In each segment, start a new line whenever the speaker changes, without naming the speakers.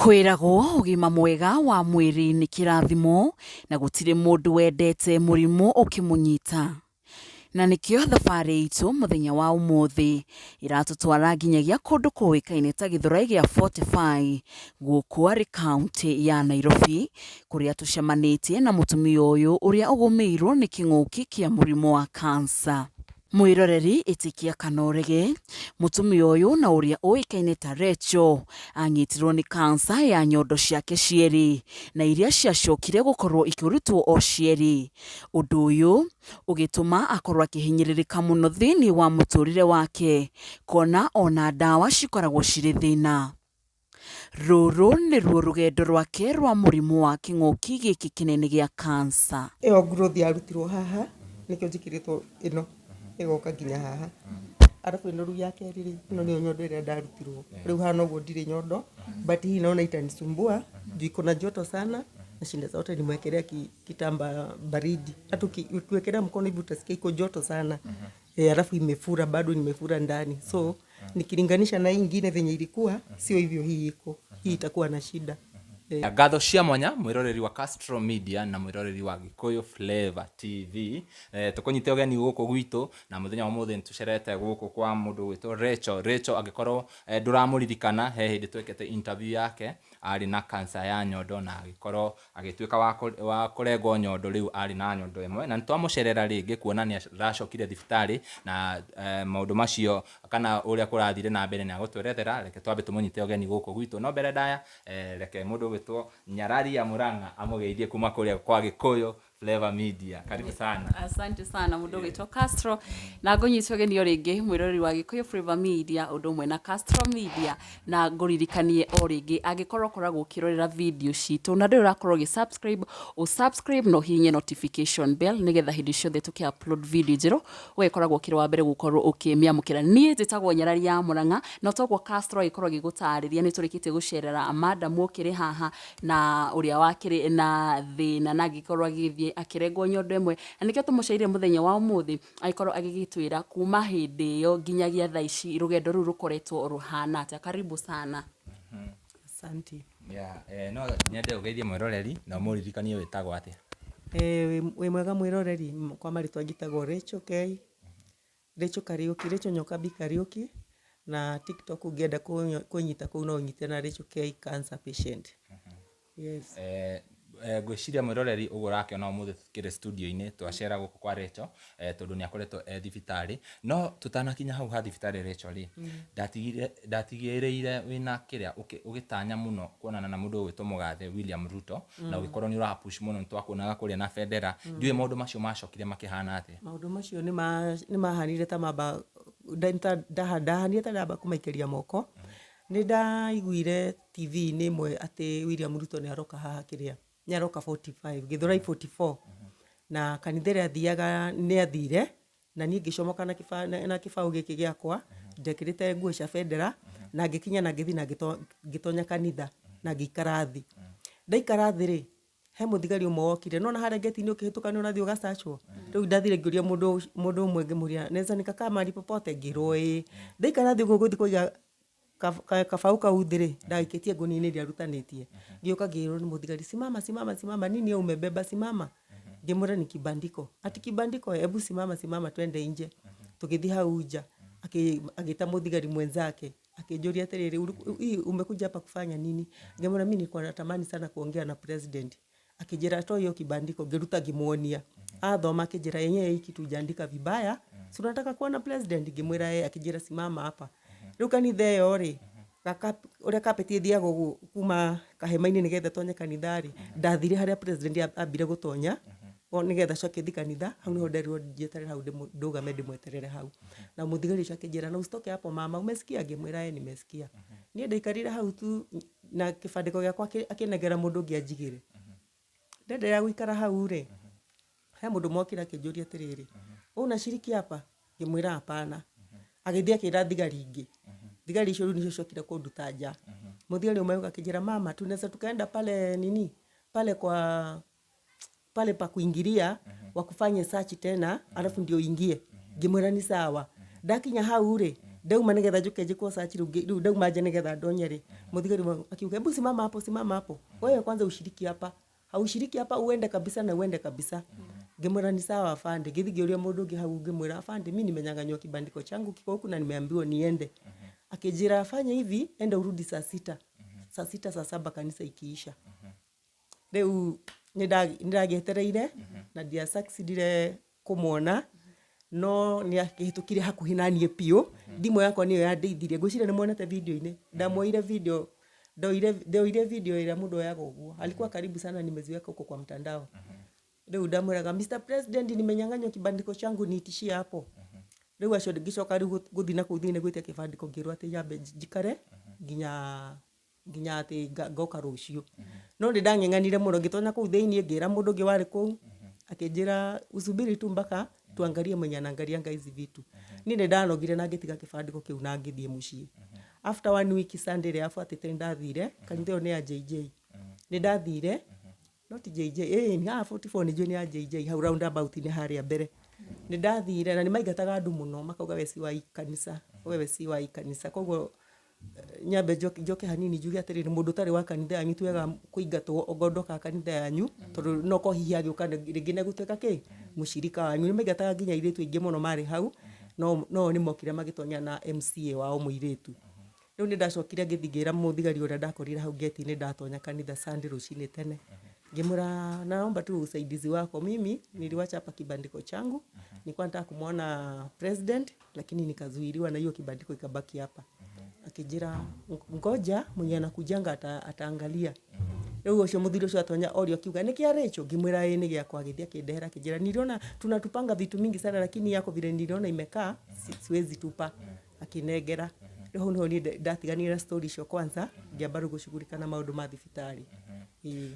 Kwĩragwo ũgima mwega wa mwĩrĩ nĩ kĩrathimo na gũtirĩ mũndũ wendete mũrimũ ũkĩmũnyita. Na nĩkĩo thabarĩ itũ mũthenya wa ũmũthĩ ĩratũtwara nginyagia kũndũ kũĩkaine ta Gĩthũrai gĩa 45 gũkũ arĩ kaũntĩ ya Nairobi, kũrĩa tũcemanĩtie na mũtumia ũyũ ũrĩa ũgũmĩirwo nĩ kĩng'ũki kĩa mũrimũ wa cancer. Mwĩroreri ĩtĩkia kana ũrege, mũtumia ũyũ na ũrĩa ũĩkaine ta Rachel anyitirwo nĩ cancer ya nyondo ciake cierĩ na iria ciacokire gũkorwo ikĩrutwo o cierĩ. Ũndũ ũyũ ũgĩtũma akorwo akĩhinyĩrĩrĩka mũno thĩinĩ wa mũtũrĩre wake kuona ona ndawa cikoragwo cirĩ thĩna. Rũrũ nĩruo rũgendo rwake rwa mũrimũ wa kĩng'ũki gĩkĩ kĩnene gĩa cancer.
Ĩyo growth yarutirwo haha nĩkĩo njĩkĩrĩtwo ĩno ĩgoka nginya haha. Arabu ĩno rĩu ya kerĩ rĩ, ĩno nĩyo nyondo ĩrĩa ndarutirwo. Rĩu haha noguo ndirĩ nyondo, but hii naona itanisumbua juu iko na joto sana na shinda zote nimewekelea kitambaa baridi. Hata ukiwekelea mkono hivi utasikia iko joto sana. Alafu imefura, bado nimefura ndani. So nikilinganisha na hii ingine venye ilikuwa, sio hivyo hii iko. Hii itakuwa na shida.
Ngatho cia mwanya mwiroreri wa Castro Media na mwiroreri wa Gikuyu Flavor TV. Tukunyite ũgeni gũkũ gwitũ na mũthenya wa ũmũthĩ nĩtũcerete gũkũ kwa mũndũ ũgwĩtwo Rachel. Rachel, angĩkorwo ndũramũririkana, he hĩndĩ twekĩte interview yake, arĩ na cancer ya nyondo na agĩkorwo agĩtuĩka wa kũrengwo nyondo, rĩu arĩ na nyondo ĩmwe, na nĩtwamũcerera rĩngĩ kuona nĩ aracokire thibitarĩ na maũndũ macio kana ũrĩa kũrathire na mbere nĩ agũtwerethera. Reke twambe tũmũnyite ũgeni gũkũ gwitũ, no mbere ndaya reke mũndũ ũgwĩtwo Nyarari ya Murang'a amũgeithie kuma kũrĩa kwa Gĩkũyũ Flavor Media. Karibu sana.
Asante sana mũndũ ũgwĩtwo Castro, na ngũnyitwo ũgeni o rĩngĩ, mwĩroreri wa Gĩkũyũ Flavor Media ũndũ ũmwe na Castro Media, na ngũririkanie o rĩngĩ, angĩkorwo ũkoragwo ũkĩrorera video citũ na ndũrĩ ũrakorwo ũgĩ subscribe, ũ subscribe na ũhihinye notification bell nĩgetha hĩndĩ ciothe tũkĩ upload video njerũ ũgĩkoragwo ũkĩrĩ wa mbere gũkorwo ũkĩmĩamũkĩra. Niĩ njĩtagwo Nyarari ya Mũrang'a, na toguo Castro agĩkorwo agĩgũtarĩria, nĩ tũrĩkĩtie gũcerera madam ũkĩrĩ haha na ũrĩa wakĩrĩ na thĩna na agĩkorwo agĩthiĩ akĩrengwo nyondo ĩmwe, na nĩkĩo tũmũcereire mũthenya wa ũmũthĩ agĩkorwo agĩgĩtwĩra kuma hĩndĩ ĩyo nginyagia thaa ici rũgendo rũu rũkoretwo rũhana atĩa. Karibu sana.
Asante.
Yeah, no nyende ũgeithie mwĩroreri na ũmũririkanie wĩtagwo atĩa.
Wĩ mwega mwĩroreri, kwa marĩtwa njĩtagwo Rachel K. Rachel Kariũki, Rachel Nyokabi Kariũki, na TikTok ũngĩenda kũnyita kũu no ũnyite na Rachel K cancer patient. Yes.
Ngwĩciria mwĩroreri, ũguo ũrakĩona ũmũthĩ tũkĩrĩ studio-inĩ, twacera gũkũ kwa Rachel tondũ nĩ akoretwo e thibitarĩ. No tũtanakinya hau ha thibitarĩ, Rachel rĩ, ndatigĩrĩire wĩna kĩrĩa ũgĩtanya mũno kuonana na mũndũ ũgwĩtwo mũgathe William Ruto, na ũgĩkorwo nĩ ũra push mũno, nĩ twakuonaga kũrĩa na bendera. Ndiũĩ maũndũ macio macokire makĩhana atĩa.
Maũndũ macio nĩ mahanire ta mamba ndahanire ta ndamba kũmaikĩria moko. Nĩ ndaiguire TV-inĩ ĩmwe atĩ William Ruto nĩ aroka haha, kĩrĩa nĩ aroka 45, Gĩthũrai 44, na kanitha ĩrĩa athiaga nĩ athire, na niĩ ngĩcomoka na kĩbaũ gĩkĩ gĩakwa, ndekĩrĩte nguo cia bendera, na ngĩkinya na ngĩthiĩ na ngĩtonya kanitha na ngĩikara thĩ. Ndaikara thĩ rĩ, he mũthigari ũmwe wokire nona harĩa gate-inĩ ũkĩhĩtũka nĩ ũrathiĩ ũgacacwo. Rĩu ndathire ngĩũria mũndũ ũmwe, ngĩmũria, "Naweza nikakaa mahali popote?" Ngĩrwo ĩĩ. Ndaikara thĩ ũguo gũthiĩ kũiga kabaũ kau thĩ rĩ, ndagaikĩtie ngũnia-inĩ ĩrĩa arutanĩtie. Ngĩũka ngĩrwo nĩ mũthigari, "Simama, simama, simama, nini hiyo umebeba? Simama." Ngĩmwĩra ni kibandiko. "Ati kibandiko? Hebu simama, simama, twende nje." Tũgĩthiĩ hau nja, agĩta mũthigari mwenzake, akĩnjũria atĩrĩrĩ, "Hii umekuja hapa kufanya nini?" Ngĩmwĩra mimi nilikuwa natamani sana kuongea na president. Akĩnjĩra, "Toa hiyo kibandiko." Ngĩruta ngĩmuonia. Athoma akĩnjĩra, "Yenyewe hii kitu hujaandika vibaya, si unataka kuona president?" Ngĩmwĩra ĩĩ. Akĩnjĩra, "Simama hapa." Rĩu kanitha ĩyo rĩ, ũrĩa carpet ĩthiaga ũguo kuma kahema-inĩ nĩgetha ĩtonye kanitha rĩ, ndathire harĩa president ambire gũtonya nĩgetha acoke thiĩ kanitha, hau nĩho nderirwo njeterere hau, ndũgame ndĩmweterere hau. Na mũthigari ũcio akĩnjĩra, "Na usitoke hapo, mama, umesikia?" Ngĩmwĩra ĩĩ, nimesikia. Niĩ ndaikarire hau tu na kĩbandĩko gĩakwa, akĩnengera mũndũ ũngĩ anjigĩre. Ndenderea gũikara hau rĩ, he mũndũ ũmwe okire akĩnjũria atĩrĩrĩ, "Wewe unashiriki hapa?" Ngĩmwĩra hapana. Agĩthiĩ akĩra thigari ingĩ. Thigari icio rĩu nĩcio ciokire kũnduta nja. Mũthigari ũmwe agĩũka akĩnjĩra, "Mama, tunaweza tukaenda pale nini, pale kwa pale pa kuingilia wakufanye search tena, alafu ndio uingie." Ngĩmwĩra ni sawa. Ndakinya hau rĩ, Ndauma nĩgetha njũke njĩkwo search rĩu rĩu ndauma nja nĩgetha ndonye rĩ, mũthigari akiuga, "Hebu simama hapo, simama hapo, wewe kwanza ushiriki hapa, haushiriki hapa, uende kabisa na uende kabisa." Ngĩmwĩra, "Ni sawa, afande." Ngĩthiĩ ngĩũria mũndũ ũngĩ hau, ngĩmwĩra, "Afande, mi nimenyang'anywa kibandiko changu kiko huku na nimeambiwa niende." Akĩnjĩra, "Fanya hivi, enda urudi saa 6, saa 6, saa 7 kanisa ikiisha." Rĩu nĩndagĩetereire na ndiasucceedire kũmwona, no nĩ akĩhĩtũkire hakuhĩ na niĩ biũ. Thimũ yakwa nĩyo yandeithirie. Ngwĩciria nĩ muonete video-inĩ ndamuoire video, ndoire video ĩrĩa mũndũ oyaga ũguo. Alikuwa karibu sana, nimeziweka huko kwa mtandao. Rĩu ndamwĩraga, "Mr President, nimenyang'anywa kibandiko changu, niitishie hapo." Rĩu acio ngĩcoka rĩu gũthiĩ na kũu thĩinĩ gwĩtia kĩbandĩko, ngĩrwo atĩ nyambe njikare nginya atĩ ngoka rũciũ. No nĩ ndang'eng'anire mũno, ngĩtonya kũu thĩinĩ, ngĩra mũndũ ũngĩ warĩ kũu, akĩnjĩra, "Usubiri tu mpaka tuangalie mwenye anaangalianga hizi vitu." Niĩ nĩ ndanogire na ngĩtiga kĩbandĩko kĩu na ngĩthiĩ mũciĩ. After one week, Sunday ĩrĩa yabuatĩte, nĩ ndathire kanitha ĩyo nĩ ya JJ. Nĩ ndathire, not JJ, ĩĩ, nĩ haha 44, nĩ njũĩ nĩ ya JJ, hau roundabout-inĩ harĩa mbere. Nĩ ndathire na nĩ maingataga andũ mũno, makauga, "We si wa hii kanisa, wewe si wa hii kanisa." Koguo nyambe njoke hanini njuge atĩrĩrĩ, mũndũ ũtarĩ wa kanitha yanyu ti wega kũingatwo okorwo ndokaga kanitha yanyu, tondũ no korwo hihi agĩũka rĩngĩ nĩ egũtuĩka kĩ mũcirika wanyu. Nĩ maingataga nginya airĩtu aingĩ mũno marĩ hau, no nĩ mokire magĩtonya na MCA wao mũirĩtu. Rĩu nĩ ndacokire ngĩthiĩ ngĩra mũthigari ũrĩa ndakorire hau gate-inĩ ndatonya kanitha Sunday rũcinĩ tene, ngĩmwĩra, "Naomba tu usaidizi wako. Mimi niliwacha hapa kibandiko changu, nilikuwa nataka kumwona president lakini nikazuiliwa na hiyo kibandiko ikabaki hapa." Akĩnjĩra, "Ngoja, mwenye anakujanga ataangalia." Rĩu ũcio mũthuri ũcio atonya orio akiuga, "Nĩ kĩa Rachel?" Ngĩmwĩra, "Ĩĩ, nĩ gĩakwa." Agĩthiĩ akĩndehera, akĩnjĩra, "Niliona tunatupanga vitu mingi sana lakini yako vile niliona imekaa siwezi tupa." Akĩnengera. Rĩu hau nĩho niĩ ndatiganire na story icio kwanza, ngĩamba rĩu gũcugurika na maũndũ ma thibitarĩ. Ĩĩ.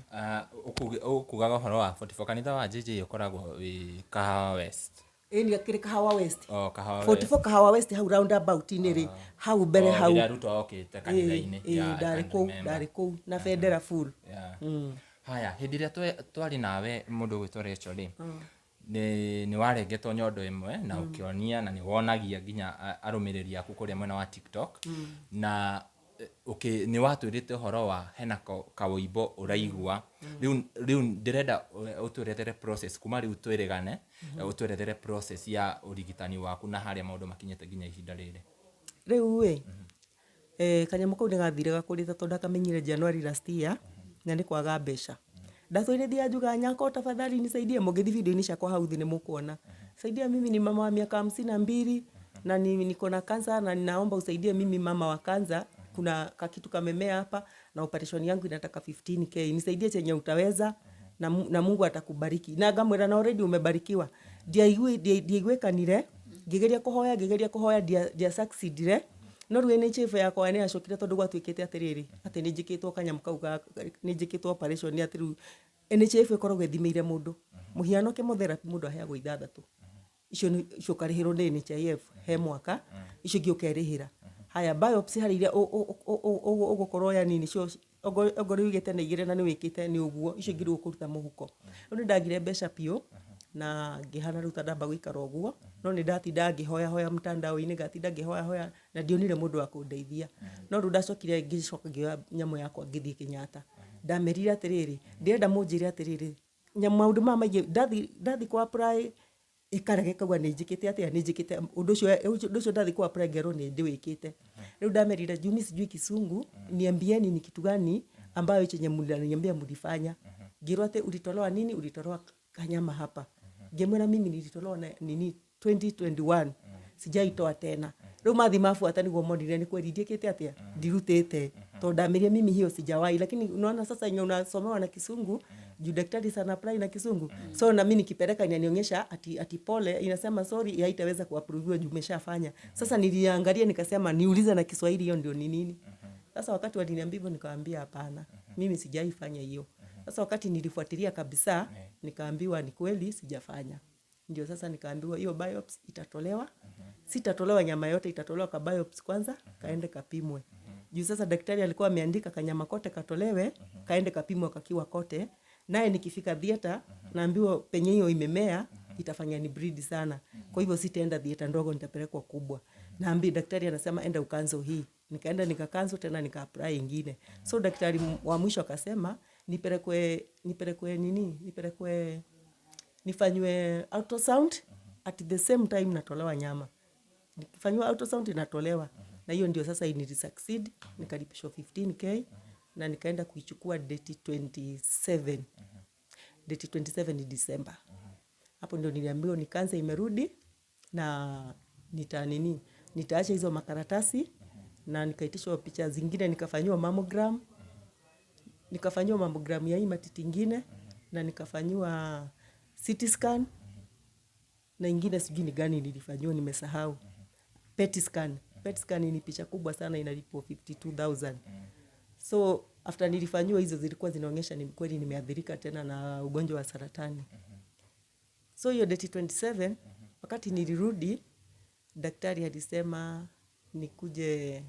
Ũkugaga ũhoro wa 44, kanitha wa JJ ũkoragwo wĩ Kahawa West?
Ĩĩ, nĩ akĩrĩ Kahawa West.
O Kahawa West.
44 Kahawa West, hau roundabout-inĩ rĩ, hau mbere.
O,
hau.
Rĩrĩa Ruto okĩte kanitha-inĩ.
Ĩĩ,
Yeah, I
ndarĩ
can
kũu.
remember.
Ndarĩ kũu na bendera full.
Yeah. Haya, hĩndĩ ĩrĩa twarĩ nawe, mũndũ ũgwĩtwo Rachel rĩ, nĩ warengetwo nyondo ĩmwe na ũkĩonia na nĩ wonagia nginya arũmĩrĩri aku kũrĩa mwena wa TikTok, na nĩ watwĩrĩte ũhoro wa hena kawũimbo ũraigua. Rĩu ndĩrenda ũtwerethere process kuma rĩu twĩrĩgane, ũtwerethere process ya ũrigitani waku na harĩa maũndũ makinyĩte nginya ihinda rĩrĩ.
Rĩu ĩ, kanyamũ kau nĩ gathire gakũrĩte, tondũ ndakamenyire January last year, na nĩ kwaga mbeca. Ndatũire thiaga njugaga, "Nyako, tafadhali nisaidie." Mũngĩthiĩ video-inĩ ciakwa hau thĩ nĩ mũkuona, "Saidia mimi, ni mama wa miaka 52 na niko na kansa na ninaomba usaidie mimi mama wa kansa. Kuna kakitu kamemea hapa na operation yangu inataka 15K. Nisaidie chenye utaweza na Mungu atakubariki." Na ngamwĩra, "Na already umebarikiwa." Ndiaiguĩkanire, ngĩgeria kũhoya, ngĩgeria kũhoya, ndia succeedire. No rĩu NHIF yakwa nĩ yacokire, tondũ gwatuĩkĩte atĩrĩrĩ, atĩ nĩ njĩkĩtwo kanyamũ kau ga nĩ njĩkĩtwo operation, atĩ rĩu NHIF ĩkoragwo ĩthimĩire mũndũ. Mũhiano, chemotherapy mũndũ aheagwo ithathatũ, icio nĩ icio ũkarĩhĩrwo nĩ NHIF he mwaka, icio ingĩ ũkerĩhĩra. Haya, biopsy harĩ iria ũgũkorwo yani nĩcio ongorwo ugĩte nĩ igĩrĩ na nĩ wĩkĩte nĩ ũguo, icio ingĩ rĩu ũkũruta mũhuko. Rĩu nĩ ndagire mbeca biũ na ngĩhana rĩu ta ndamba gũikara ũguo, no nĩ ndatindaga ngĩhoyahoya mtandao-inĩ, ngatinda ngĩhoyahoya na ndionire mũndũ wa kũndeithia. No rĩu ndacokire ngĩcoka ngĩoya nyamũ yakwa ngĩthiĩ Kenyatta. Ndamerire atĩrĩrĩ, "Ndĩrenda mũnjĩre atĩrĩrĩ, maũndũ maya maingĩ ndathiĩ kũ apply ĩkarega, ĩkauga nĩ njĩkĩte atĩa, nĩ njĩkĩte ũndũ ũcio. Ndathiĩ kũ apply ngerwo nĩ ndĩwĩkĩte." Rĩu ndamerire, "Juu mi sijui Kisungu, niambieni ni kitu gani ambayo chenye mnaniambia mlifanya." Ngĩrwo atĩ, "Ulitolewa nini? Ulitolewa kanyama hapa." Ngĩmwĩra, "Mimi nilitolewa na nini 2021, sijaitoa tena." Rĩu mathi mabuata nĩguo monire nĩ kweli ndiĩkĩte atĩa, ndirutĩte, tondũ ndameria, "Mimi hiyo sijawahi." Lakini unaona sasa yenye unasomewa na Kisungu, juu daktari sana apply na Kisungu, so na mimi nikipeleka inanionyesha ati pole, inasema sorry, haitaweza kuapproviwa juu umeshafanya. Sasa niliangalia nikasema niulize na Kiswahili, hiyo ndio ni nini? Sasa wakati waliniambia hivyo, nikawaambia, "Hapana, mimi sijaifanya hiyo." Sasa wakati nilifuatilia kabisa, nikaambiwa ni kweli sijafanya. Ndio sasa nikaambiwa hiyo biopsy itatolewa, sitatolewa nyama yote, itatolewa ka biopsy kwanza, kaende kapimwe. Juu sasa daktari alikuwa ameandika kanyama kote katolewe, kaende kapimwe kakiwa kote. Naye nikifika theater naambiwa penye hiyo imemea itafanya ni bleed sana, kwa hivyo sitaenda theater ndogo, nitapelekwa kubwa. Naambi daktari anasema enda ukanzo hii. Nikaenda nikakanzo tena nika apply ingine. So daktari wa mwisho akasema nipelekwe nini? Nipelekwe nifanywe ultrasound at the same time natolewa nyama. Nikifanywa ultrasound inatolewa. Na hiyo ndio sasa succeed, nikalipishwa 15K na nikaenda kuichukua date 27. Date 27 ni December. Hapo ndio niliambiwa ni kansa imerudi na nita nini, nitaacha hizo makaratasi na nikaitishwa picha zingine, nikafanyiwa mammogram. Nikafanyiwa mammogram ya hii matiti ingine na nikafanyiwa CT scan na ingine sijui ni gani nilifanyiwa, nimesahau. PET scan. PET scan ni picha kubwa sana, inalipwa 52,000. So after nilifanyiwa hizo zilikuwa zinaonyesha ni kweli nimeathirika tena na ugonjwa wa saratani. So hiyo date 27 wakati nilirudi, daktari alisema nikuje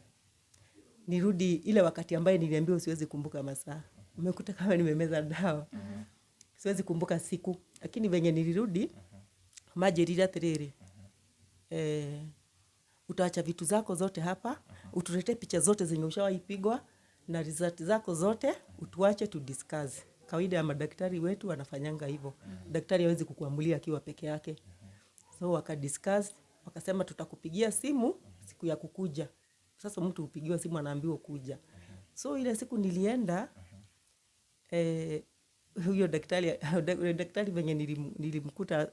nirudi ile wakati ambaye niliambiwa siwezi kumbuka masaa. Umekuta kama nimemeza dawa. Siwezi kumbuka siku, lakini venye nilirudi manjĩrire atĩrĩrĩ, utaacha vitu zako zote hapa, utuletee picha zote zenye ushawahi pigwa na result zako zote utuache tu discuss. Kawaida ya madaktari wetu wanafanyanga hivyo. Daktari hawezi kukuamulia akiwa peke yake. So wakadiscuss, wakasema tutakupigia simu siku ya kukuja. Sasa mtu hupigiwa simu anaambiwa kuja. So ile siku nilienda, huyo daktari venye nilimkuta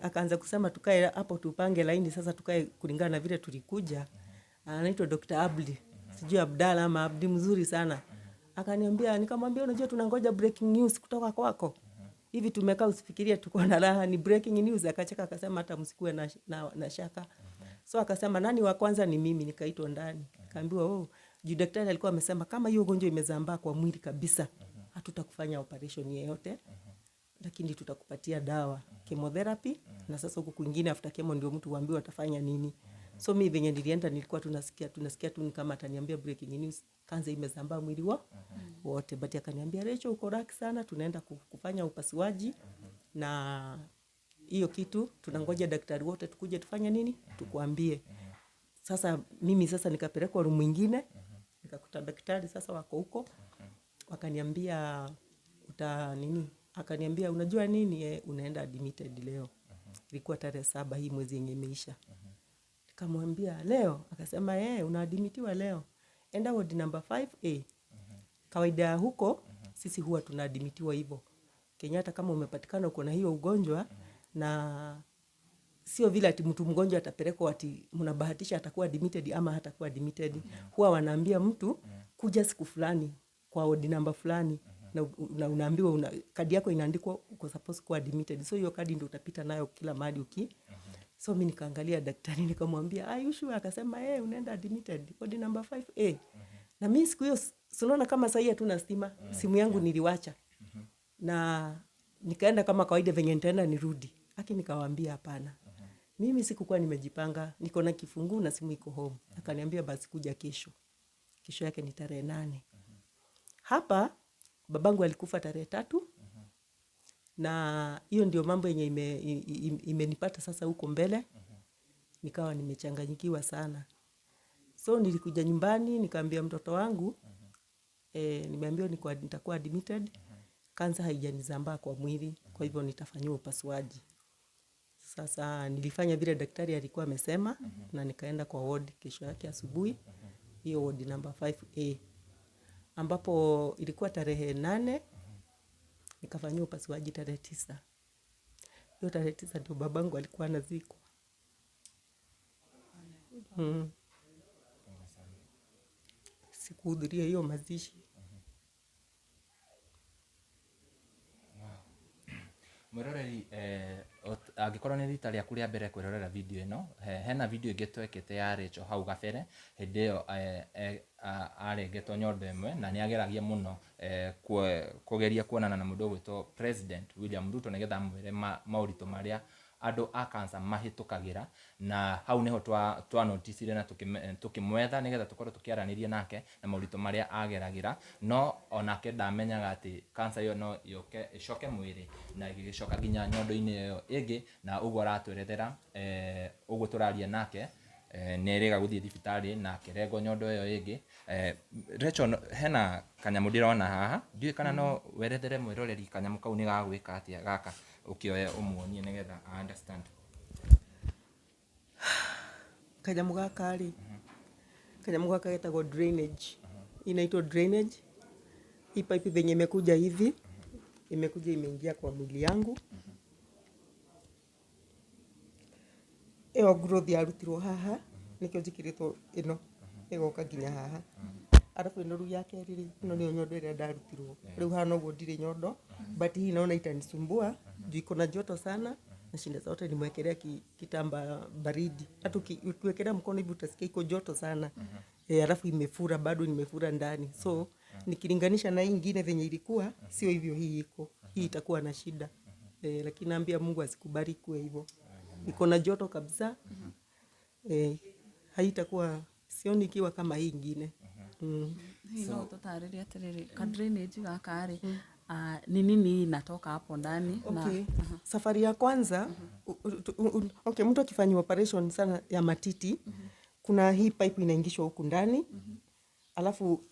akaanza kusema tukae hapo tupange laini sasa, tukae kulingana na vile tulikuja. Anaitwa Dr. Abdi, sijui Abdalla ama Abdi, mzuri sana. Akaniambia, nikamwambia unajua tunangoja breaking news kutoka kwako. Hivi tumekaa usifikirie tuko na raha, ni breaking news. Akacheka akasema hata msikuwe na shaka. So akasema nani wa kwanza? Ni mimi. Nikaitwa ndani. Nikaambiwa oh, juu daktari alikuwa amesema kama hiyo ugonjwa imezambaa kwa mwili kabisa, hatutakufanya operation yeyote, lakini tutakupatia dawa chemotherapy, na sasa huku kwingine after chemo ndio mtu huambiwa atafanya nini. So mimi venye nilienda nilikuwa tunasikia tu ni kama ataniambia breaking news, kansa imezambaa mwili wote. But akaniambia Rachel, uko lucky sana, tunaenda kufanya upasuaji na hiyo kitu tunangoja daktari wote tukuje tufanye nini, tukuambie. Sasa mimi sasa nikapelekwa room nyingine, nikakuta daktari sasa wako huko, wakaniambia uta nini, akaniambia unajua nini, unaenda admitted leo. Ilikuwa tarehe 7 hii mwezi yenye imeisha. Nikamwambia leo? Akasema unaadmitiwa leo. Enda ward number 5A. Kawaida huko sisi huwa tunaadmitiwa hivyo. Kenyatta kama umepatikana uko na hiyo ugonjwa, na sio vile ati mtu mgonjwa atapelekwa ati mnabahatisha atakuwa admitted ama hatakuwa admitted. Huwa wanaambia mtu kuja siku fulani kwa ward number fulani, na unaambiwa kadi yako inaandikwa uko supposed kuwa admitted. So hiyo kadi ndio utapita nayo kila mahali uki. So mimi nikaangalia daktari nikamwambia, are you sure? Akasema unaenda admitted ward number 5A. Na mimi siku hiyo unaona kama sasa hatuna stima, simu yangu niliwacha. Na nikaenda kama kawaida venye nitaenda nirudi. Lakini nikawaambia hapana. Mimi sikukuwa nimejipanga, niko na kifunguo na simu iko home. Akaniambia basi kuja kesho. Kesho yake ni tarehe 8. Hapa babangu alikufa tarehe 3. Na hiyo ndio mambo yenye imenipata sasa huko mbele. Nikawa nimechanganyikiwa sana. So nilikuja nyumbani nikaambia mtoto wangu, nimeambiwa nitakuwa admitted. Kansa haijanizambaa kwa mwili, kwa hivyo nitafanyiwa upasuaji. Sasa nilifanya vile daktari alikuwa amesema na nikaenda kwa ward kesho yake asubuhi, hiyo ward number 5A, ambapo ilikuwa tarehe 8, nikafanyiwa upasuaji tarehe 9. Hiyo tarehe 9 ndio babangu alikuwa anazikwa. Sikuhudhuria hiyo mazishi.
Mwiroreri, angĩkorwo nĩ rita rĩaku rĩa mbere kwĩrorera video ĩno, hena video ĩngĩ twekĩte ya Rachel hau gabere, hĩndĩ ĩyo arengetwo nyondo ĩmwe na nĩ ageragia mũno kũgeria kuonana na mũndũ ũgwĩtwo President William Ruto nĩgetha amwĩre maũritũ marĩa Andũ a cancer mahĩtũkagĩra, na hau nĩho twa noticire na tũkĩmwetha nĩgetha tũkorwo tũkĩaranĩria nake na moritũ marĩa ageragĩra. No onake ndamenyaga atĩ cancer ĩyo no yũke ĩcoke mwĩrĩ, na ĩgĩgĩcoka nginya nyondo-inĩ ĩyo ĩngĩ. Na ũguo aratwerethera, ũguo tũraria nake, nĩ erĩga gũthiĩ thibitarĩ na akĩrengwo nyondo ĩyo ĩngĩ. Rachel, hena kanyamũ ndĩrona haha, ndiũĩ kana no werethere mwĩroreri kanyamũ kau nĩ gagwĩka atĩa. Gaka ũkĩoe ũmuonie nĩgetha a understand.
Kanyamũ gaka rĩ, kanyamũ gaka getagwo drainage. Inaitwa drainage. Hii pipe venye imekuja hivi, imekuja imeingia kwa mwili yangu. Ĩyo growth yarutirwo haha, nĩkĩo njĩkĩrĩtwo ĩno, ĩgoka nginya haha. Arabu ĩno rĩu ya kerĩ rĩ, ĩno nĩyo nyondo ĩrĩa ndarutirwo. Rĩu haha noguo ndirĩ nyondo, but hii naona itanisumbua juu iko na joto sana, na shinda zote nimwekelea kitambaa baridi. Hata ukiwekelea mkono hivi utasikia iko joto sana. Alafu imefura, bado nimefura ndani. So nikilinganisha na hii ingine venye ilikuwa, sio hivyo hii iko. Hii itakuwa na shida. Lakini naambia Mungu asikubali kuwe hivyo. Iko na joto kabisa. Haitakuwa, sioni ikiwa kama hii ingine.
Hihi no tũtarĩrie atĩrĩrĩ, ka drainage gaka rĩ, ni nini inatoka hapo ndani na
Okay. Safari ya kwanza, okay, mtu akifanywa operation sana ya matiti, kuna hii pipe inaingishwa huku ndani. Alafu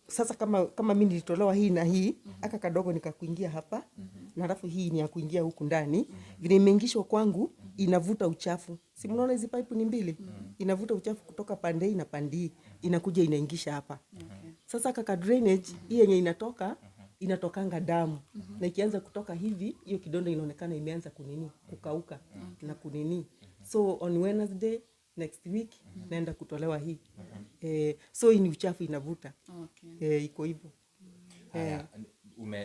sasa kama mimi nilitolewa hii na hii, aka kadogo nikakuingia hapa, na alafu hii ni ya kuingia huku ndani. Vile imeingishwa kwangu, inavuta uchafu. Si mnaona hizi pipe ni mbili? Inavuta uchafu kutoka pande hii na pande hii, inakuja inaingisha hapa. Sasa kaka drainage hii yenye inatoka, inatokanga damu. Na ikianza kutoka hivi, hiyo kidonda inaonekana imeanza kunini, kukauka na kunini. So on Wednesday next week naenda kutolewa hii. So hii ni uchafu inavuta. Iko hivyo.
Haya,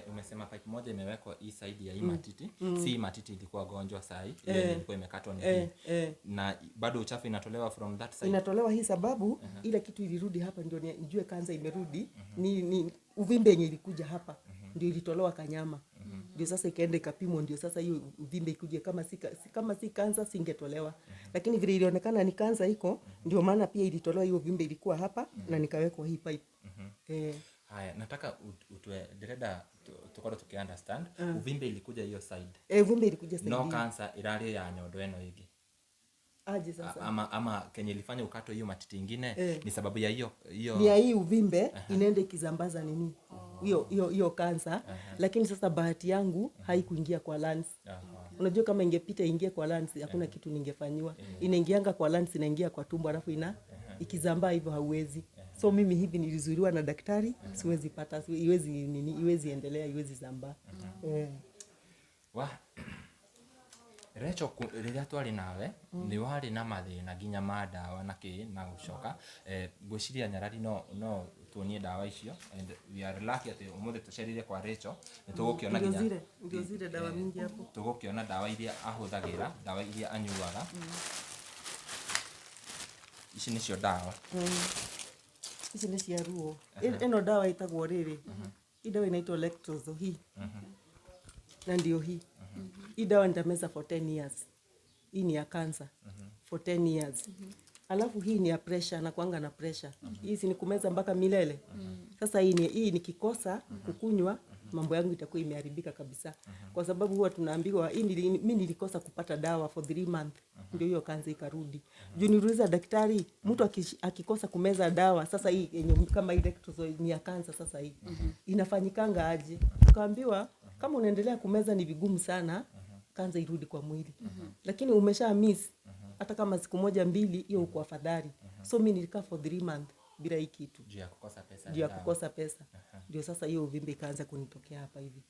umesema pipe moja imewekwa hii side ya hii matiti. Si matiti ilikuwa gonjwa sahi, ile ilikuwa imekatwa ni hii. Na bado uchafu inatolewa from that side.
Inatolewa hii sababu ile kitu ilirudi hapa ndio nijue kansa imerudi. Ni uvimbe yenye ilikuja hapa ndio ilitolewa kanyama. Ndio sasa ikaenda ikapimwa, ndio sasa hiyo uvimbe ikuje. Kama si kansa singetolewa. Lakini vile ilionekana ni kansa iko, ndio maana pia ilitolewa hiyo uvimbe ilikuwa hapa na nikawekwa hii pipe.
Haya, nataka utue ndĩrenda tukorwo tuki understand. Uvimbe ilikuja hiyo side.
Uvimbe ilikuja side.
No
hii.
Cancer irarĩ ya nyondo ĩno ĩngĩ.
Aje sasa?
Ama kenye ilifanya ukatwe hiyo matiti ingine ni sababu ya hiyo hiyo?
Ni ya hii uvimbe inaenda ikizambaza nini, hiyo hiyo hiyo kansa. Lakini sasa bahati yangu haikuingia kwa lungs. Unajua kama ingepita ingie kwa lungs, hakuna kitu ningefanyiwa. Inaingianga kwa lungs, inaingia kwa tumbo, alafu ina ikizambaa hivyo hauwezi. So mimi hivi nilizuiliwa na daktari, siwezi pata, iwezi nini, iwezi endelea, iwezi zambaa.
Wa Rachel, rĩrĩa twarĩ nawe nĩ warĩ na mathĩna nginya ma ndawa na kĩ na gũcoka, ngwĩciria nyarari no tuonie ndawa icio, and we are lucky atĩ ũmũthĩ tũcerire kwa Rachel nĩ tũgũkĩona
Ndio
nginya
zile dawa mingi hapo.
Tũgũkĩona ndawa iria ahũthagĩra, ndawa iria anyuaga. Ici nĩcio ndawa?
Ici nĩ cia ruo. Ĩno dawa ĩtagwo rĩrĩ, hii dawa inaitwa Letrozole hii, na ndio hii. Hii dawa nitameza for 10 years. Hii ni ya cancer for 10 years. Alafu hii ni ya pressure, na kuanga na pressure. Hii si ni kumeza mpaka milele? Sasa hii nikikosa kukunywa, mambo yangu itakuwa imeharibika kabisa, kwa sababu huwa tunaambiwa hii mi nilikosa kupata dawa for 3 months, ndio hiyo kansa ikarudi. Juu niliuliza daktari, mtu akikosa kumeza dawa, sasa hii yenye kama ile Letrozole ni ya kansa, sasa hii inafanyikanga aje? Tukaambiwa kama unaendelea kumeza ni vigumu sana kansa irudi kwa mwili, lakini umesha miss hata kama siku moja mbili, hiyo uko afadhali. So mi nilikaa for 3 months bila hii kitu.
Juu ya kukosa pesa
Juu ya
dawa.
Kukosa pesa, ndio sasa hiyo uvimbe ikaanza kunitokea hapa hivi.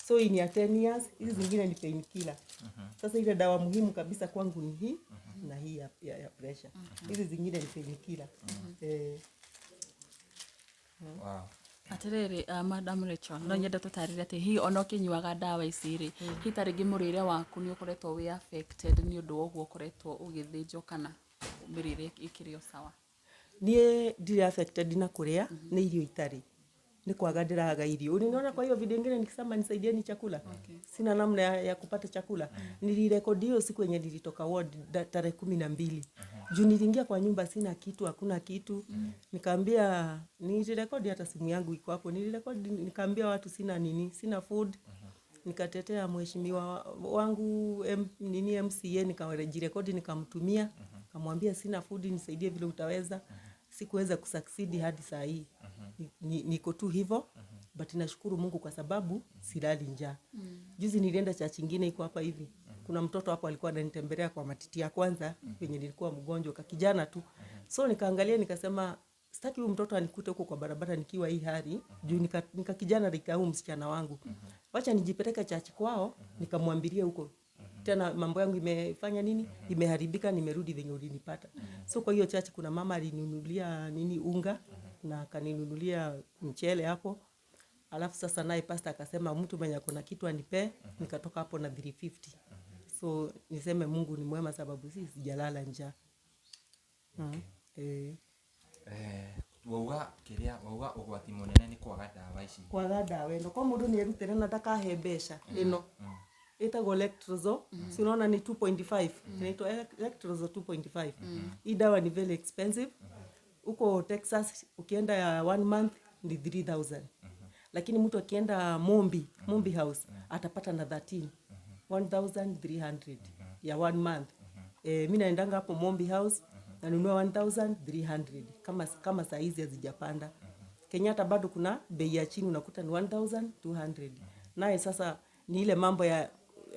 So hii ni ya 10 years, hizi zingine ni painkiller. Sasa ile dawa muhimu kabisa kwangu ni hii na hii ya pressure. Hizi zingine ni painkiller.
Wow.
Atĩrĩrĩ, Madam Rachel, no nyende tũtarĩrie atĩ hihi ona ũkĩnyuaga ndawa ici rĩ, hihi ta rĩngĩ mũrĩre waku nĩ ũkoretwo wĩ affected nĩ ũndũ wa ũguo ũkoretwo ũgĩthĩnjwo, kana mĩrĩre ĩkĩrĩ o sawa?
Niĩ ndirĩ affected na kũrĩa, nĩ irio itarĩ. Nĩ kwaga ndĩraga irio. Uliniona kwa hiyo video ingine nikisema nisaidieni chakula. Sina namna ya kupata chakula. Nilirekodi hiyo siku yenye nilitoka ward tarehe 12. Juu niliingia kwa nyumba sina kitu, hakuna kitu. Nikaambia, nilirekodi, hata simu yangu iko hapo. Nilirekodi nikaambia watu sina nini, sina food. Nikatetea mheshimiwa wangu nini MCA, nikajirekodi nikamtumia. Nikamwambia sina food, nisaidie vile utaweza. Sikuweza kusucceed hadi saa hii. Niko tu hivyo, but nashukuru Mungu kwa sababu silali njaa. Juzi nilienda church ingine iko hapa hivi. Kuna mtoto hapo alikuwa ananitembelea kwa matiti ya kwanza penye nilikuwa mgonjwa, kakijana tu. So nikaangalia nikasema sitaki huyu mtoto anikute huko kwa barabara nikiwa hii hali, juu nika kijana rika huyu msichana wangu. Wacha nijipeleke church kwao nikamwambilie huko. Tena mambo yangu imefanya nini? Imeharibika, nimerudi venye ulinipata. So kwa hiyo church kuna mama alininunulia nini unga na akaninunulia mchele hapo. Alafu sasa naye pastor akasema mtu mwenye ako na kitu anipe, nikatoka hapo na 350. So niseme Mungu ni mwema sababu si sijalala njaa.
Wauga kiria wauga ugwati munene ni kwaga ndawa ici.
Kwaga ndawa ĩno kwa mũndũ nĩ erutĩre na ndakahe mbeca ĩno ĩtagwo Letrozole. Si unaona ni 2.5, inaitwa Letrozole 2.5. Hii dawa ni very expensive. Huko Texas ukienda ya one month ni 3000, lakini mtu akienda Mombi House atapata na 13 1300 ya one month. Mi naendanga hapo Mombi House nanunua 1300 kama saa hizi hazijapanda. Kenyatta bado kuna bei ya chini, unakuta ni 1200. Naye sasa ni ile mambo ya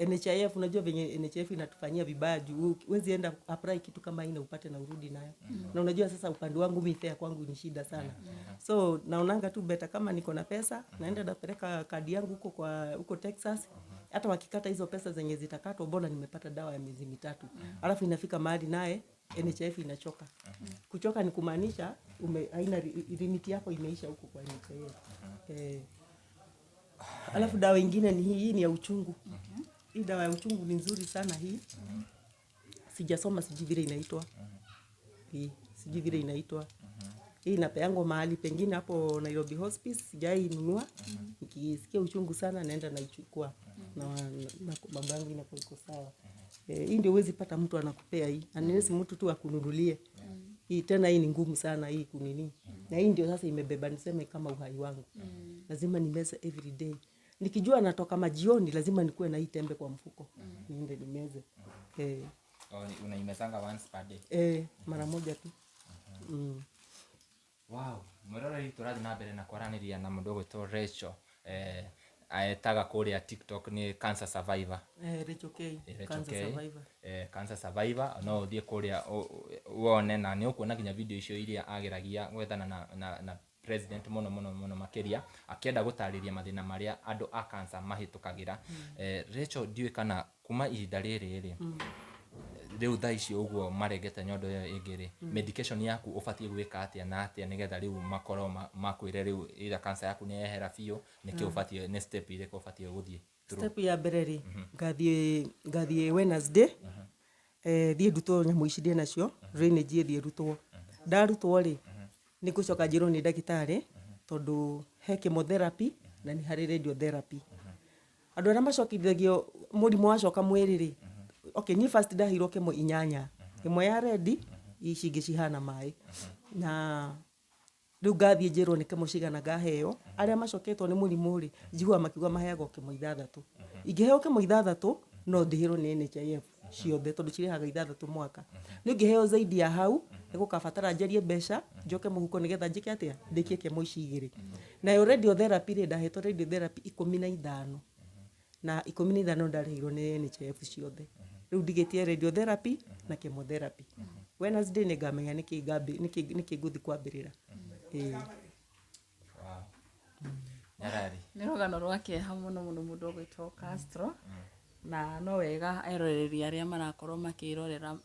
NHIF, unajua venye NHIF inatufanyia vibaya juu huwezi enda apply kitu kama hii na upate na urudi nayo. Na unajua sasa upande wangu mimi fare kwangu ni shida sana. So naonanga tu better kama niko na pesa naenda napeleka kadi yangu huko kwa huko Texas. Hata wakikata hizo pesa zenye zitakatwa, bora nimepata dawa ya miezi 3. Alafu inafika mahali naye NHIF inachoka. Kuchoka ni kumaanisha haina limit yako imeisha huko kwa NHIF. Alafu dawa ingine ni hii ni ya uchungu. Hii dawa ya uchungu ni nzuri sana hii. Sijasoma, sijui vile inaitwa. Hii, sijui vile inaitwa. Hii inapeangwa mahali pengine hapo Nairobi Hospice, sijai nunua. Nikisikia uchungu sana naenda naichukua. Na mambo yangu inakuwa iko sawa. Hii ndio huwezi pata mtu anakupea hii. Unless mtu tu akununulie. Hii tena hii ni ngumu sana hii kunini. Na hii ndio sasa imebeba niseme kama uhai wangu. Lazima nimeze every day. Nikijua natoka majioni lazima nikuwe na hii tembe kwa mfuko. Niende nimeze.
Oh, unaimezanga once per day?
Mara moja tu.
Wow, mwiroreri tũrathiĩ na mbere na kwaranĩria na mũndũ ũgwĩtwo Rachel. Etaga kũrĩa TikTok ni Cancer Survivor.
Rachel K.
Rachel
Cancer
K.
Survivor.
Cancer Survivor, no ũthiĩ kũrĩa wone na nĩ ũkuona nginya video icio iria ageragia gwethana na president mũno mũno mũno makĩria akĩenda gũtarĩria mathĩna marĩa andũ a cancer mahĩtũkagĩra. Rachel, ndiũĩ kana kuma ihinda rĩrĩ rĩ, rĩu thaa ici ũguo marengete nyondo ĩyo ĩngĩ rĩ, medication yaku ũbatiĩ gwĩka atĩa na atĩa nĩgetha rĩu makorwo makwĩre rĩu either cancer yaku nĩ yehera biũ, nĩkĩ ũbatiĩ, nĩ step irĩkũ ũbatiĩ gũthiĩ through?
Step ya mbere rĩ, ngathiĩ Wednesday, thiĩ ndutwo nyamũ ici ndĩ nacio, drainage ĩthiĩ ĩrutwo. Ndarutwo rĩ, nĩ ngũcoka njĩrwo nĩ ndagĩtarĩ, tondũ he chemotherapy na nĩ harĩ radiotherapy. Andũ arĩa macokithagio mũrimũ wacoka mwĩrĩ rĩ, okay, niĩ first ndaheirwo chemo 8, ĩmwe ya red, ici ingĩ cihana maĩ. Na rĩu ngathiĩ njĩrwo nĩ chemo cigana ngaheo. Arĩa macoketwo nĩ mũrimũ rĩ, njiguaga makiuga maheagwo chemo 6. Ingĩheo chemo 6 no ndĩhĩrwo nĩ NHIF ciothe tondũ cirĩhaga 6 mwaka. Nĩ ũngĩheo zaidi ya hau, nĩ gũkabatara njarie mbeca, njoke mũhuko nĩgetha njĩke atĩa, ndĩkie chemo ici 2. Nayo radiotherapy rĩ, ndahetwo radiotherapy 15. Na 15 ndarĩhirwo nĩ NHIF ciothe. Rĩu ndigĩtie radiotherapy na chemotherapy. Wednesday nĩ ngamenya nĩkĩ ngũthiĩ kwambĩrĩra.
Wow. Nyarari.
Nĩ rũgano rwa kĩeha mũno mũno mũndũ ũgwĩtwo Castro. Na no wega eroreri arĩa marakorwo makĩrorera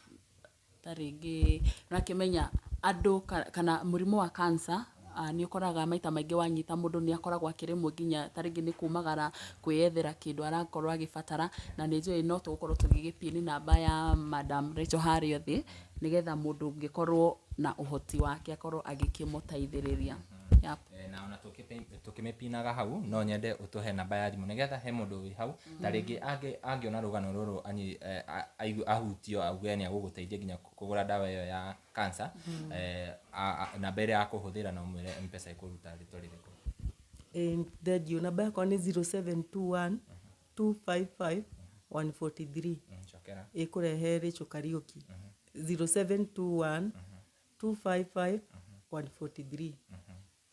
ta rĩngĩ nakĩmenya andũ kana mũrimũ wa cancer, nĩ ũkoraga maita maingĩ wanyita mũndũ nĩ akoragwo akĩremwo nginya ta rĩngĩ nĩ kumagara kwĩyethera kĩndũ arakorwo agĩbatara, na nĩ njũĩ no tũgũkorwo tũgĩgĩpin namba ya Madam Rachel harĩa thĩ nĩgetha mũndũ ũngĩkorwo na ũhoti wake akorwo agĩkĩmũteithĩrĩria.
Yep.
Na ona tũkĩmĩpinaga hau no nyende ũtũhe namba ya thimũ nĩgetha he mũndũ wĩ hau ta rĩngĩ angĩona rũgano rũrũ ahutio auge nĩ agũgũteithia nginya kũgũra ndawa ĩyo ya cancer, namba ĩrĩa akũhũthĩra na ũmwĩre Mpesa ĩkũruta rĩtwa rĩrĩkũ.
Ĩĩ, thengiũ. Namba yakwa nĩ 0721 255 143.
Cokera.
Ĩkũrehe Rachel Kariũki. 0721 255 143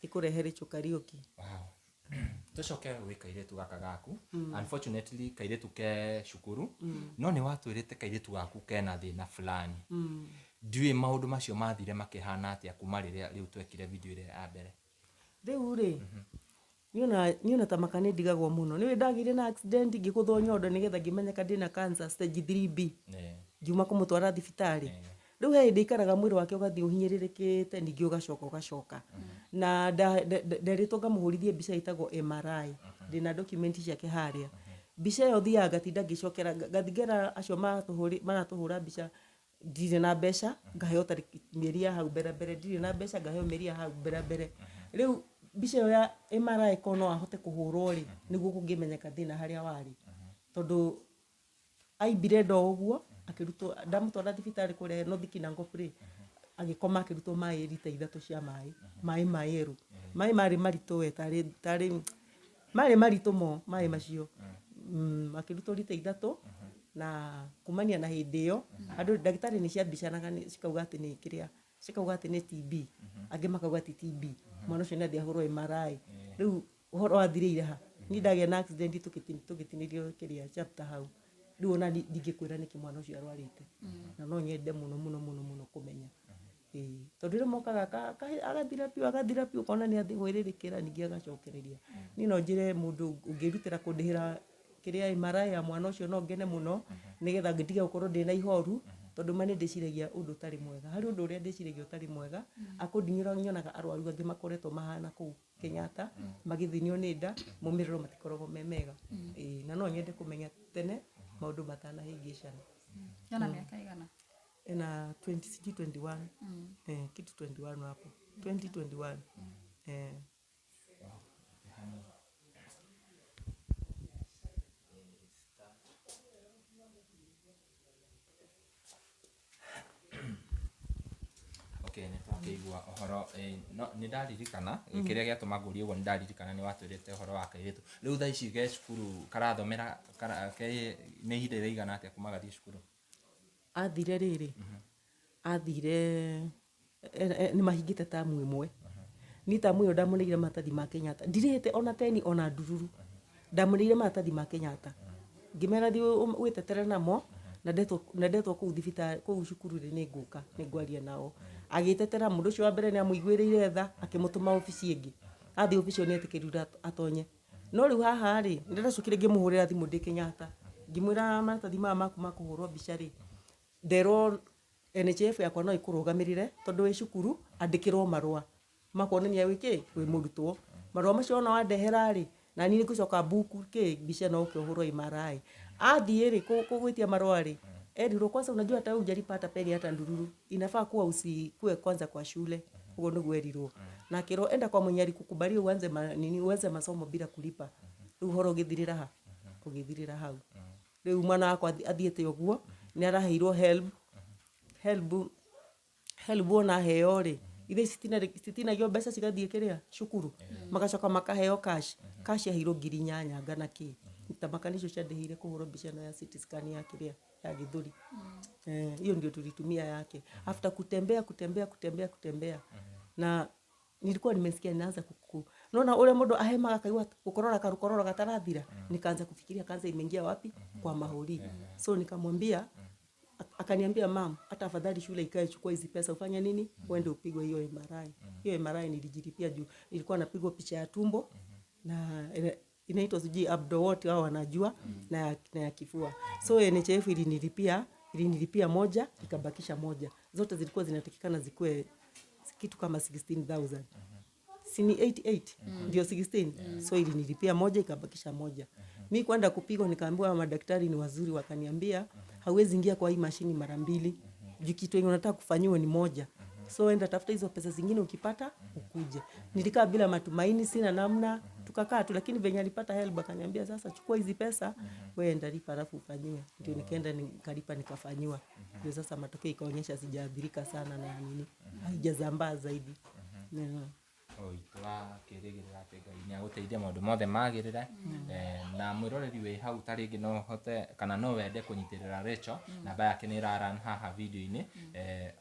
ĩkũrehe Rachel Kariũki.
Wow. Tũcoke gwĩ kairĩtu gaka gaku. Unfortunately kairĩtu ke cukuru, no nĩ watwĩrĩte kairĩtu gaku kena thĩna fulani. Ndiũĩ maũndũ macio mathire makĩhana atĩa kuma rĩrĩa rĩu twekire video ĩrĩa ya mbere.
Rĩu rĩ, niona ta maka nĩ ndigagwo mũno. Nĩũĩ ndagĩire na accident ngĩgũthwo nyondo nĩgetha ngĩmenyeka ndĩna cancer stage 3B. Ngiuma kũmũtwara thibitarĩ. Rĩu he hĩndĩ ikaraga mwĩrĩ wake ũgathiĩ ũhinyĩrĩrĩkĩte, ningĩ ũgacoka ũgacoka. Na nderĩtwo ngamũhũrithie mbica ĩtagwo MRI. Ndĩna document ciake harĩa. Mbica ĩyo thiaga ngatinda ngĩcokera, ngathiĩ ngera acio maratũhũra mbica ndirĩ na mbeca, ngaheo tarĩki mĩeri ya hau mbere mbere, ndirĩ na mbeca, ngaheo mĩeri ya hau mbere mbere. Rĩu mbica ĩyo ya MRI korwo no ahote kũhũrwo rĩ, nĩguo kũngĩmenyeka thĩna harĩa warĩ. Tondũ aimbire nda o ũguo, akĩrutwo, ndamũtwara thibitarĩ kũrĩa North Kinangop rĩ, agĩkoma akĩrutwo maĩ rita 3 cia maĩ, maĩ ma yerũ. Maĩ marĩ maritũ we, tarĩ marĩ maritũ mo maĩ macio. Akĩrutwo rita 3, na kumania na hĩndĩ ĩyo, andũ ndagĩtarĩ nĩ ciambicanaga cikauga atĩ nĩ kĩrĩa, cikauga atĩ nĩ TB, angĩ makauga ti TB. Mwana ũcio nĩ athiĩ ahũrwo MRI. Rĩu ũhoro wathirĩire ha? Niĩ ndagĩa na accident tũgĩtinĩrio kĩrĩa chapter hau. Rĩu ona ndingĩkwĩra nĩkĩ mwana ũcio arwarĩte. Na no nyende mũno mũno mũno mũno kũmenya. Ĩĩ, tondũ rĩmwe okaga agathira biũ, agathira biũ, ũkona nĩ athiĩ kwĩrĩrĩkĩra ningĩ agacokereria. Niĩ no njĩre mũndũ ũngĩrutĩra kũndĩhĩra kĩrĩa MRI ya mwana ũcio no ngene mũno, nĩgetha ndige gũkorwo ndĩna ihoru, tondũ ma nĩ ndĩciragia ũndũ ũtarĩ mwega. Harĩ ũndũ ũrĩa ndĩciragia ũtarĩ mwega, akũndinyũra nyonaga arwaru angĩ makoretwo mahana kũu Kenyatta, magĩthĩnio nĩ nda, maumĩrĩro matikoragwo me mega. Ĩĩ, na no nyende kũmenya tene maũndũ matanahĩngĩcana.
Ena mĩaka igana?
Ena 20, sijui 21. Kitu 21 hapo. 2021.
Okay, nĩ twakĩigua ũhoro, no nĩ ndaririkana kĩrĩa gĩatũma ngũrie ũguo, nĩ ndaririkana nĩ watwĩrĩte ũhoro wa kairĩtu. Rĩu thaa ici ge cukuru karathomera, ke nĩ ihinda rĩigana atĩa kuma gathiĩ cukuru?
Athire rĩrĩ, athire, nĩ mahingĩte tamu ĩmwe. Niĩ tamu ĩyo ndamũneire maratathi ma Kenyatta. Ndirĩhĩte ona teni ona ndururu. Ndamũneire maratathi ma Kenyatta. Ngĩmera thiĩ wĩtetere namo, na ndetwo kũu thibitarĩ, kũu cukuru rĩ, nĩ ngũka, nĩ ngwaria nao. Agĩtetera, mũndũ ũcio wa mbere nĩ amũiguĩrĩire tha, akĩmũtũma obici ĩngĩ. Athiĩ obici ĩyo nĩ etĩkĩrirwo atonye. No rĩu haha rĩ, nĩ ndacokire ngĩmũhũrĩra thimũ ndĩ Kenyatta. Ngĩmwĩra maratathi maya maku ma kũhũrwo mbica rĩ, nderwo NHIF yakwa no ĩkũrũgamĩrĩre tondũ wĩ cukuru, andĩkĩrwo marũa ma kuonania wĩ kĩ, wĩ mũrutwo. Marũa macio wona wandehera rĩ, na niĩ nĩngũcoka mbuku kĩ, mbica ĩno ũke ũhũrwo MRI. Athiĩ rĩ, kũgwĩtia marũa rĩ, erirwo kwanza unajua hata wewe hujalipa hata peni hata ndururu. Inafaa kuwa usikue kwanza kwa shule. Ũguo nĩguo erirwo. Na akĩrwo enda kwa mwenye alikukubalia uanze nini, uanze masomo bila kulipa. Rĩu ũhoro ũgĩthirĩra ha? Ũgĩthirĩra hau. Rĩu mwana wakwa athiĩte ũguo, nĩ araheirwo HELB. HELB, HELB ona aheo rĩ, ithe citinagio mbeca cigathiĩ kĩrĩa cukuru, magacoka makaheo cash. Cash aheirwo ngiri inyanya ngana kĩ. Ta maka nĩcio ciandĩhĩire kũhũrwo mbica ĩno ya CT scan ya kĩrĩa ya gĩthũri. Hiyo ndio tulitumia yake. After kutembea, kutembea, kutembea, kutembea. Na nilikuwa nimesikia ninaanza kuku. Unaona ule mũndũ ahemaga akaigua gukorora karukororo gatarathira, nikaanza kufikiria kansa imeingia wapi? Kwa mahori. So nikamwambia, akaniambia mam, hata afadhali shule ikae, chukua hizi pesa ufanye nini? Uende upigwe hiyo MRI. Hiyo MRI nilijilipia juu nilikuwa napigwa picha ya tumbo na inaitwa sijui abdo wote wao wanajua, na ya kifua. So NHIF ilinilipia moja, ikabakisha moja. Zote zilikuwa zinatakikana zikuwe kitu kama 16,000. Si ni 88? Ndio 16. So ilinilipia moja, ikabakisha moja. Mi kwenda kupigwa nikaambiwa madaktari ni wazuri, wakaniambia hauwezi ingia kwa hii mashini mara mbili. Juu kitu yenye unataka kufanyiwa ni moja. So enda tafuta hizo pesa zingine, ukipata ukuje. Nilikaa bila matumaini, sina namna, tukakaa tu, lakini venye alipata help akaniambia, sasa chukua hizi pesa, wewe enda lipa alafu ufanyiwe. Ndio nikaenda nikalipa nikafanyiwa. Ndio sasa matokeo ikaonyesha sijaadhirika sana na nini, haijazambaa zaidi. Yeah.
Tũrakĩrĩgĩrĩra atĩ Ngai nĩ agũteithia maũndũ mothe magĩrĩre. Na mwĩroreri wĩ hau ta rĩngĩ no ũhote kana no wende kũnyitĩrĩra Rachel, namba yake nĩ ĩraran haha video-inĩ.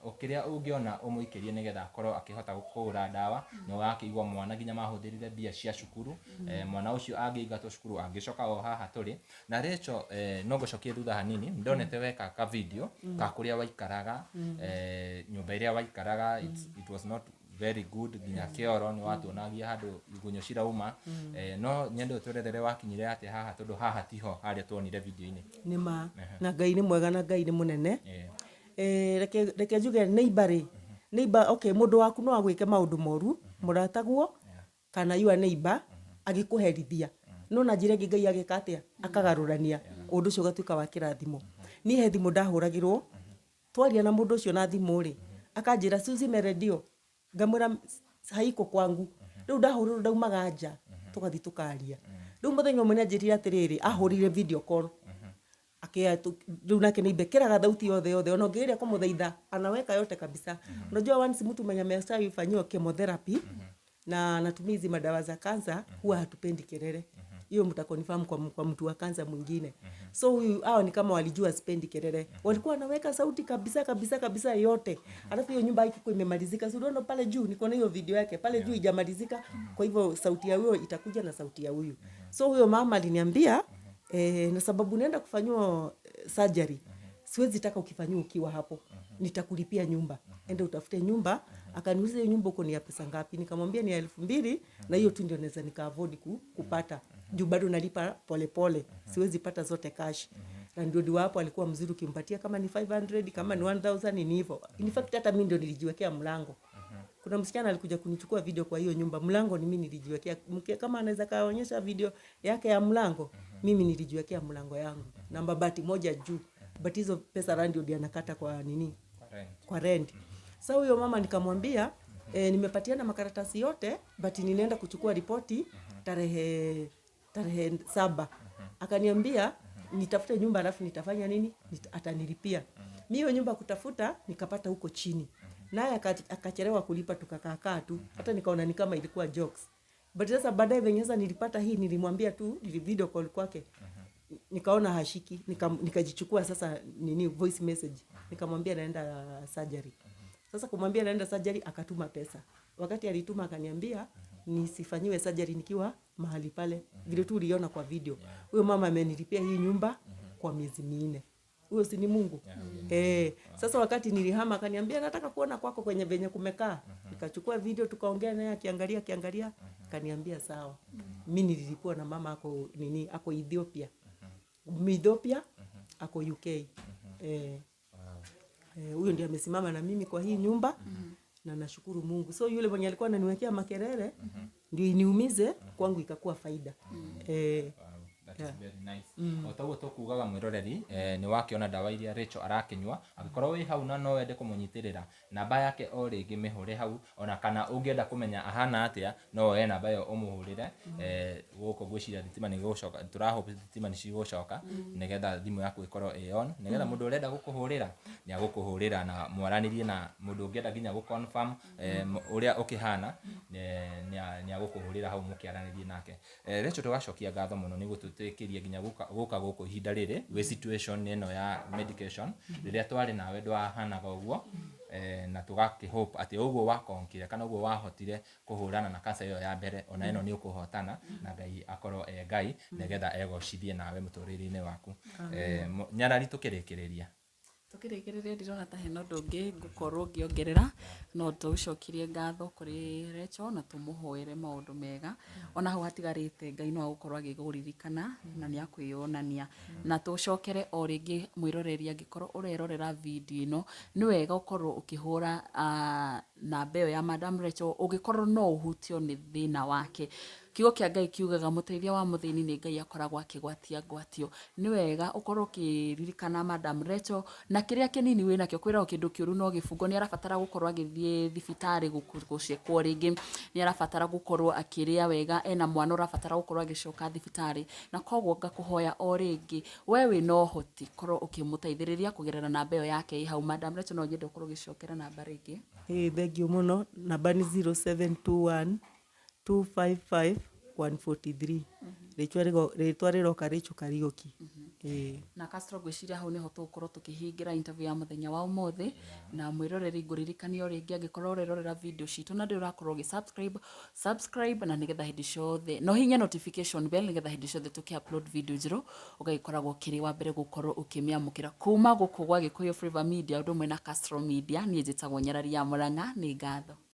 Kĩrĩa ũngĩona ũmũikĩrie nĩgetha akorwo akĩhota kũgũra ndawa. Nĩ wakĩigua mwana nginya mahũthĩrire mbia cia cukuru. Mwana ũcio angĩingatwo cukuru angĩcoka o haha tũrĩ na Rachel. No ngũcokie thutha hanini, ndonete weka ka video ka kũrĩa waikaraga, nyũmba ĩrĩa waikaraga. It was not very good, nginya kĩoro nĩ watuonagia handũ igunyũ cirauma. No nyende ũtwerethere wakinyire atĩa haha, tondũ haha tiho harĩa tuonire video-inĩ.
Nĩ ma, na Ngai nĩ mwega na Ngai nĩ mũnene. Reke njuge neighbor rĩ, neighbor, okay, mũndũ waku no agwĩke maũndũ moru, mũrataguo kana your neighbor agĩkũherithia, no na njĩra ĩngĩ Ngai agĩka atĩa, akagarũrania ũndũ ũcio ũgatuĩka wa kĩrathimo. Niĩ he thimũ ndahũragĩrwo, twaria na mũndũ ũcio na thimũ rĩ, akanjĩra "Uzime redio", ngamwĩra haiko kwangu. Rĩu ndahũrĩrwo ndaumaga nja tũgathiĩ tũkaria. Rĩu mũthenya ũmwe nĩanjĩrire atĩrĩrĩ, ahũrire video call akia rĩu nake nĩimbekĩraga thauti yothe yothe, ona ũngĩgeria kũmũthaitha anaweka yote kabisa. Unajua once mtu mwenye ameshafanyiwa chemotherapy na anatumia hizi madawa za kansa, huwa hatupendi kelele. Hiyo mtaconfirm kwa mtu wa kansa mwingine. So huyu, hao ni kama walijua sipendi kelele, walikuwa wanaweka sauti kabisa kabisa kabisa yote. Alafu hiyo nyumba haikuwa imemalizika, si unaona pale juu, niko na hiyo video yake pale juu, ijamalizika, kwa hivyo sauti ya huyo itakuja na sauti ya huyu. So huyo mama aliniambia, na sababu naenda kufanyiwa surgery, siwezi taka ukifanyiwa ukiwa hapo, nitakulipia nyumba, enda utafute nyumba. Akaniuliza, hiyo nyumba uko ni ya pesa ngapi? Nikamwambia ni ya 2000, na hiyo tu ndio naweza nika afford kupata juu bado nalipa polepole, siwezi pata zote cash. Na ndio ndio hapo alikuwa mzuri, ukimpatia kama ni 500, kama ni 1000, ni hivyo. In fact hata mimi ndio nilijiwekea mlango. Kuna msichana alikuja kunichukua video kwa hiyo nyumba, mlango ni mimi nilijiwekea. Mke kama anaweza kaonyesha video yake ya mlango, mimi nilijiwekea mlango yangu na mabati moja juu, but hizo pesa landlord anakata kwa nini?
Kwa rent.
Kwa rent. Sasa huyo mama nikamwambia, nimepatiana makaratasi yote, but ninaenda kuchukua ripoti tarehe 7. Akaniambia nitafute nyumba alafu nitafanya nini? Atanilipia. Mimi hiyo nyumba kutafuta nikapata huko chini. Naye akachelewa kulipa, tukakaa tu. Hata nikaona ni kama ilikuwa jokes. But sasa baadaye venye sasa nilipata hii, nilimwambia tu, nili video call kwake. Nikaona hashiki, nikajichukua sasa nini, voice message. Nikamwambia naenda surgery. Sasa kumwambia naenda surgery, akatuma pesa. Wakati alituma akaniambia nisifanyiwe surgery nikiwa mahali pale, vile tu uliona kwa video. Huyo mama amenilipia hii nyumba kwa miezi 4. Huyo si ni Mungu? Sasa wakati nilihama akaniambia nataka kuona kwako kwenye venye kumekaa. Nikachukua video tukaongea naye, akiangalia akiangalia, akaniambia sawa. Mimi nililipua na mama ako nini, ako Ethiopia. Ethiopia, ako UK. Huyo ndiye amesimama na mimi kwa hii nyumba na nashukuru Mungu. So yule mwenye alikuwa ananiwekea makelele ndio iniumize, kwangu ikakuwa faida.
Wow, that is very nice. O taguo tũkugaga mwĩroreri, nĩ wakĩona ndawa iria Rachel arakĩnyua. Angĩkorwo wĩ hau na no wende kũmũnyitĩrĩra, namba yake o rĩngĩ mĩhũre hau, ona kana ũngĩenda kũmenya ahana atĩa, no woe namba ĩyo ũmũhũrĩre. Gũkũ ngwĩciria thitima nĩ igũcoka, tũrahope thitima nĩ cigũcoka nĩgetha thimũ yaku ĩkorwo ĩ on, nĩgetha mũndũ ũrenda gũkũhũrĩra nĩ agũkũhũrĩra na mwaranĩrie, na mũndũ ũngĩenda nginya gũ-confirm ũrĩa ũkĩhana nĩ agũkũhũrĩra hau mũkĩaranĩrie nake. Rachel, tũgacokia ngatho mũno nĩ gũtũtĩkĩria nginya gũka gũkũ ihinda rĩrĩ wĩ situation ĩno ya medication. Rĩrĩa twarĩ nawe ndwahanaga ũguo, na tũgakĩ hope atĩ ũguo wakonkire kana ũguo wahotire kũhũrana na cancer ĩyo ya mbere, ona ĩno nĩ ũkũhotana na Ngai akorwo e Ngai nĩgetha egocithie nawe mũtũrĩre-inĩ waku. Nyarari, tũkĩrĩkĩrĩria.
Tukĩrĩkĩrĩria, ndirona ta hena ũndũ ũngĩ ngũkorwo ngĩongerera, no tũcokirie ngatho kũrĩ Rachel na tũmũhoere maũndũ mega. Ona hau hatigarĩte, Ngai no agũkorwo agĩkũririkana na nĩ akwĩyonania. Na tũcokere o rĩngĩ mwĩroreri, angĩkorwo ũrerorera video ĩno, nĩ wega ũkorwo ũkĩhũra Namba ĩyo ya Madam Rachel ũngĩkorwo no ũhutio nĩ thĩna wake. Kiugo kĩa Ngai kiugaga mũteithia wa mũthĩni nĩ Ngai akoragwo akĩgwatia ngwatio. Nĩ wega ũkorwo ũkĩririkana Madam Rachel na kĩrĩa kĩnini wĩnakĩo, kwĩragwo kĩndũ kĩũru no gĩbungo. Nĩ arabatara gũkorwo agĩthiĩ thibitarĩ gũcekwo rĩngĩ, nĩ arabatara gũkorwo akĩrĩa wega, ena mwana ũrabatara gũkorwo agĩcoka thibitarĩ. Na koguo ngakũhoya o rĩngĩ, we wĩna ũhoti, korwo ũkĩmũteithĩrĩria kũgerera namba ĩyo yake ĩ hau. Madam Rachel, no nyende ũkorwo ũgĩcokera namba rĩngĩ.
Ĩĩ, thengiũ mũno. Namba nĩ 0721 255 143. Rĩtwa rĩroka Rachel Kariũki. Ĩĩ.
Na Castro, ngwĩciria hau nĩho tũgũkorwo tũkĩhingĩra interview ya mũthenya wa ũmũthĩ. Na mwĩroreri, ngũririkania o rĩngĩ, angĩkorwo ũrerorera video citũ na ndũrĩ ũrakorwo ũgĩ subscribe, subscribe, na nĩgetha hĩndĩ ciothe no hihinya notification bell, nĩgetha hĩndĩ ciothe tũkĩ upload video njerũ ũgagĩkoragwo ũkĩrĩ wa mbere gũkorwo ũkĩmĩamũkĩra kuma gũkũ gwa Gĩkũyũ Flavour Media ũndũ ũmwe na Castro Media. Niĩ njĩtagwo Nyarari ya Mũrang'a. Nĩ ngatho.